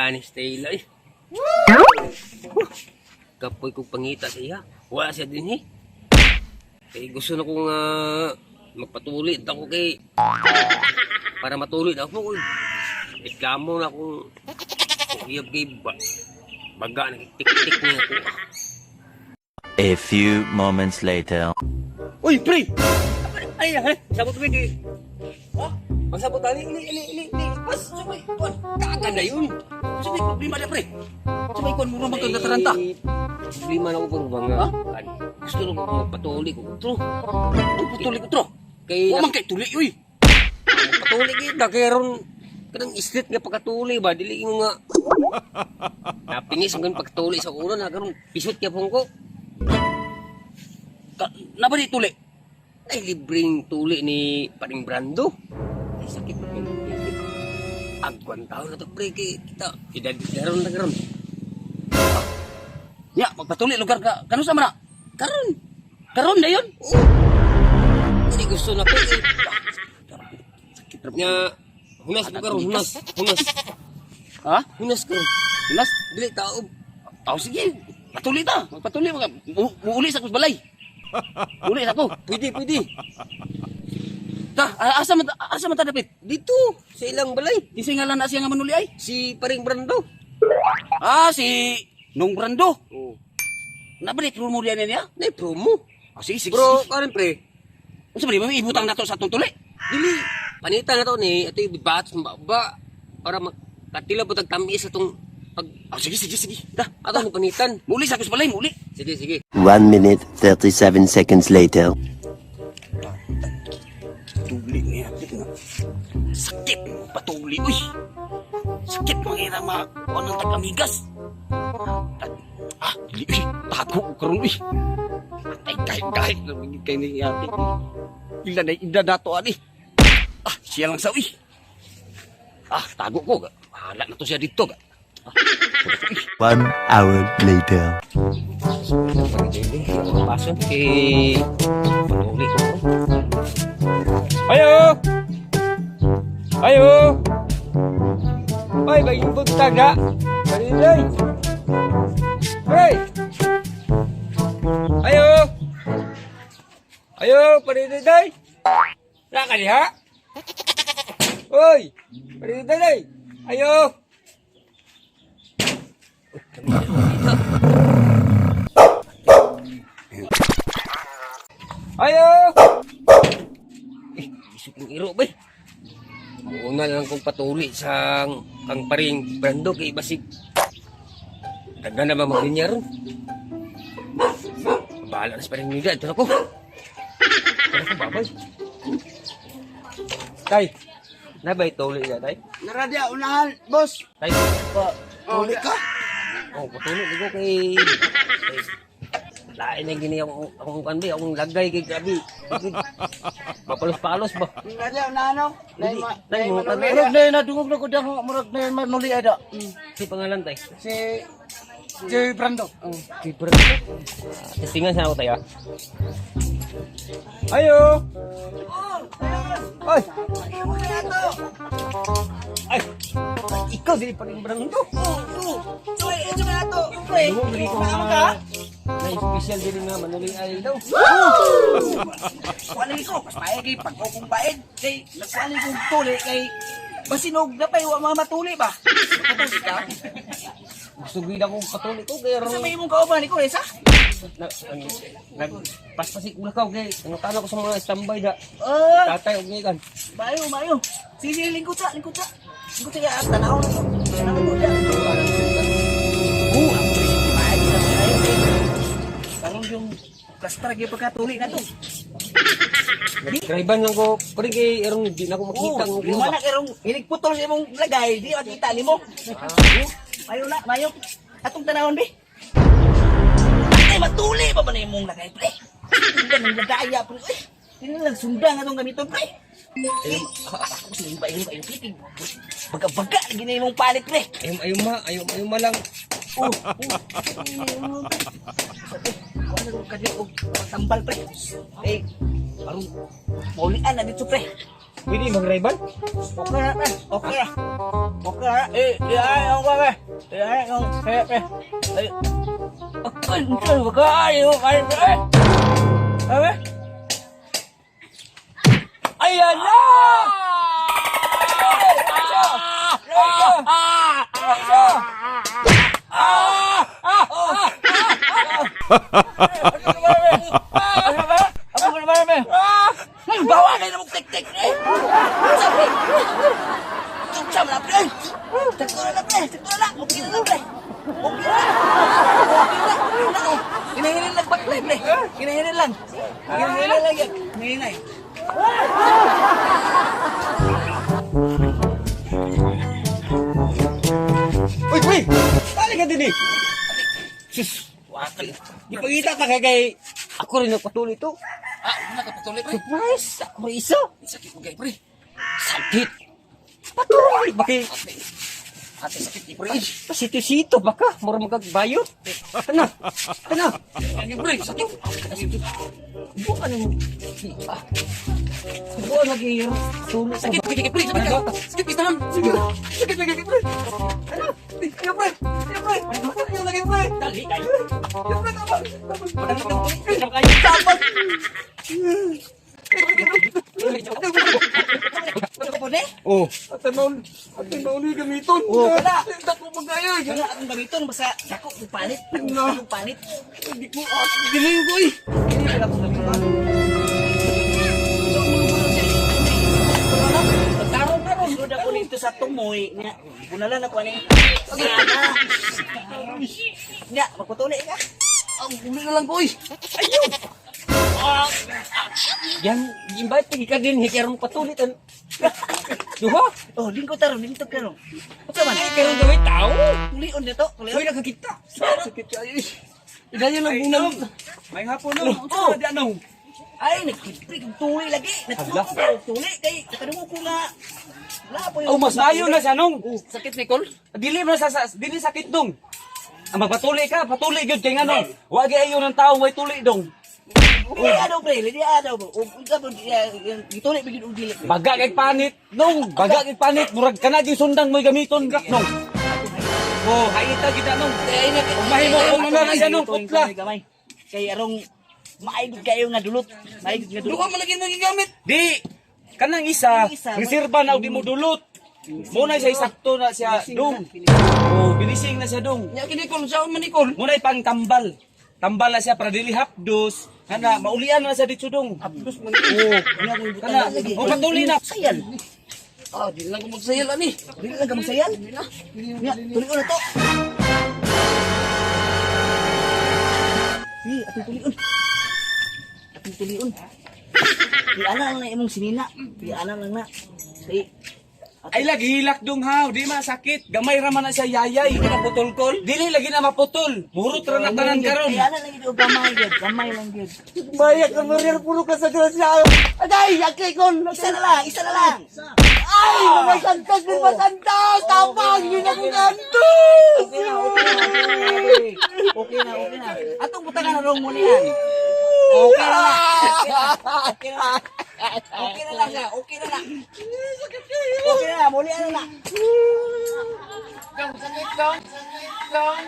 Ani Stella eh. Kapoy kong pangita sa iya. Wala siya din eh. Kay gusto na kong magpatulid ako kay para matulid ako. Uy. Reklamo na akong iyab kay ba, baga nagtik-tik niya ako. A few moments later. Uy, pre! Ay, ay, sabot ko di. Ha? Magsabot ali, ili, ili, ili, ili. Pas, Sabay, kuan. Kaga na yun. Sabay, problema na, pre. Sabay, kuan mo naman kang nataranta. Problema na ko pero ba nga? Ha? Gusto na ko magpatuli ko. Tro. Ang putuli ko, tro. Kay Wa man kay tuli, uy. Patuli kay da kay ron kanang islit nga pagkatuli ba dili mo nga napingis ang ganun pagkatuli sa ulo na karon pisot kya pong ko. Ka, na ba di tuli? Ay, libreng tuli ni Paring Brando. Ay, sakit na yun. Agwan taon na to, pre, kay kita edad karon na karon. Ya, magpatuli lugar ka. Kano sa mana? Karon. Karon na yun. Oh. Hindi gusto na ko eh. Sakit na. Nya hunas mo karon, hunas, hunas. Ha? Hunas karon. Hunas? Dili taob. Tao, sige. Patuli ta. Magpatuli mga muuli sa balay. Uli sa ko. Pwede, pwede. Ta, asa man ta dapit? Dito sa ilang balay. Di ngalan na siya nga manuli ay. Si Paring Brando. Ah, si Nong Brando. Oh. Nabalik promo diyan niya? Nay promo. Ah, sige, sige. Bro, Sige. karon, pre. Unsa ba di ba ibutang nato sa atong tuli? Dili panita na to ni ato ibat ba para makatila po tag tamis atong pag Ah, sige, sige, sige. Ta, ato ni panitan. muli sa akong balay, muli. Sige, sige. 1 minute, 37 seconds later. Tuli niya. Sakit mo patuli, uy. Sakit mo nga mga kuan ng tag-amigas. Ah, dili, uy. Tago ko karon, uy. Ay, kahit, kahit. Namingin kay ni ate. Ila na, ila na to, ani. Ah, siya lang sa, uy. Ah, tago ko. Bahala na to siya dito. Ah, 1 hour later. Paso kay patuli ko. Ayo! Ayo! Ay, baging buntag na. Parinday! Hey! Ayo! Ayo, parinday! Wala ka diha? Hoy! Parinday! Ayo! Ayo! Eh, isip ng iro ba eh. Una lang kong patuli sa kang paring Brando kay basig. Ganda na ba maglinya ron? Bahala na sa paring nila. Ito na ko. Ito na ko, babay. Tay, nabay tuli na, tay? Naradya, unahan, boss. Tay, Tuli ka? Oh, patuli ko kay lain na gini akong kan ba, akong lagay kay grabe. Mapalos-palos ba? Naradya, unahan, oh. Dili, tay, mga Manuli. Murag na nadungog na ko dyan, murag na manuli ada. Si pangalan, tay? Si Joey Brando. Si Brando. Testingan sa ako tayo. Ayo! Ay! Ay! Ikaw dili pa rin Brando. Oo, Uy, ito na to. Pre, Dungog lagi ko naama ka? Na special dili nga manuli ay daw. Kuha lagi ko, mas pae kay pag kong baed. Kay, nagkuha lagi kong tuli, kay, basinog na pa, wa mga matuli ba? Patuli ka? Gusto gid akong patuloy ko kay Sa ron. may imong kauban ni ko, eh, sa? Nag paspasik ula ka kay nangutana ko sa mga standby da. Ah, Tatay og ngikan. mayo, mayo. Sige, sige, lingkod sa, lingkod sa. Lingkod sa, ah, tanaw na to. Tanaw na to. Oo, ang pre, bae, bae. Karon yung plastar gyud pagkatuli na to. Drive lang ko pre kay aron di na ko makita Oo, ang lima na karong hilig putol sa imong lagay, di makita nimo. Mayo na, mayo. Atong tanawon be. Ay, matuli pa ba na imong lagay, pre? Sundan ng lagaya, pre. Uy, di na lang sundang atong gamiton, pre. Ay, ako sa iba, iba, iba, pre. Baga-baga, lagi na imong palit, pre. Ayaw ayaw ma, ayaw ayaw ma lang. Oh. Sabi, kuha na kong kadyo og tambal, pre. Eh, aron maulian na dito, pre. Pwede mag-rival? Okay na, pre. Okay na. Okay na. Eh, ay, ang pre. Eh, ay, ang pre, pre. Ay. Ako, ito, kayo, kayo, pre. Ay, Ayan na! Ako na ba, pre? Bawa kayo na mong tik-tik, pre. Sabi. Tsam na, pre. Sakto na, pre. Sakto na. Okay na, pre. Okay na. Okay na. Okay na. Hinahinin lang baklay, pre. Hinahinin lang. Hinahinin lang yan. Hinahinin. Uy, pre! Tali ka din eh! Sus! Wakal. Ipakita ka kay kay... Ako rin nagpatuloy to. Ah, wala ka patuloy, pre. Surprise! Ako rin isa. Sakit mo, pre. Sakit! Patuloy! Bakit? Ate, sakit ni pre. Pasito-sito baka. Mura magagbayot. Tana! Tana! Ano, pre? Sakit. Sakit. Bukan mo. Ah. Bukan lagi yun. Tulog. Sakit, pre, pre. Sakit ka. Sakit, pre, tanan. Sakit. Sakit, lagi, pre. Ano? Ayaw, pre! Ayaw, pre! Ayaw lagi, pre! Dali, kayo. Ayaw, pre! Tama! Tama! Tama! Ano eh? Oh. At tanaw ni gamiton. Oh, wala. Dako magayoy. Wala akong gamiton basta dako kong palit. Dako kong palit. Hindi ko ah, dili ko eh. Hindi wala akong gamiton. So, mga Pagtarong na ron. Sunod ako nito sa tumoy. Nga, bunalan ako ani. Sana. Nga, magpatuloy ka. Ang uli na lang, boy. Yan, invite ka din hikaron patulit an. Duha. Oh, lingko taron, lingko karon. Unsa man? Ay, karon gawin tao. Tulion nito, tulion. Uy, nakakita. Sakit kayo. eh. Idayon lang bunang. May hapon, no? Oh. Di ano? Ay, nagkipri kong tuli lagi. Nagtulo ko tuli kay nakadungog ko nga. Wala po yung Oh, mas maayo na siya nung. Sakit Nicole. Dili man sa dili sakit dong. Ang magpatuli ka, patuli gyud kay ngano. Wa gyud ayo ng tao way tuli dong. Dili ano pre, dili ano. Ug unsa po gituli bigid og dili. pre. Baga kay panit nung, baga kay panit murag kana gyud sundang mo'y gamiton ka nung. Oh, hayita kita nung. Ug mahimo kung ano na siya nung putla. Gamay. Kay arong maigod kayo nga dulot. Maigod nga dulot. man lagi nagigamit. Di kanang isa, Kanang isa, reserba na og di mo dulot. Muna siya sakto na siya dong. Oh, bilising na siya dong. Nya kini kol sa man ni kol. Muna pang tambal. Tambal na siya para dili hapdos. Kana maulian na siya dito dong. Hapdos man. Oh, kana. Oh, patuloy na. Sayal. Ah, di lang ko magsayal ani. Dili lang ka magsayal. Nya, tulion na to. Sige, atong tulion. Atong tulion. Iana lang na imong sinina. Iana lang na. Sige. Ay lagi hilak dong ha, di masakit. Gamay ra man na siya yayay. Di maputol kol. Dili lagi na maputol. Murot ra na tanan karon. Iana lang gyud og gamay gyud, gamay lang gyud. Maya ka marir, puro ka sa grasya. Aday, akay kon. Isa na lang, isa na lang. Ay, mga santos, mga santos. Tapang, yun akong antos. Okay na, okay na, okay na, okay na. Atong butangan na rong muli yan. Okay na lang. Okay na lang. Okay na lang siya, okay na lang. Okay na lang, muli na lang. Sakit lang, sakit lang, sakit lang.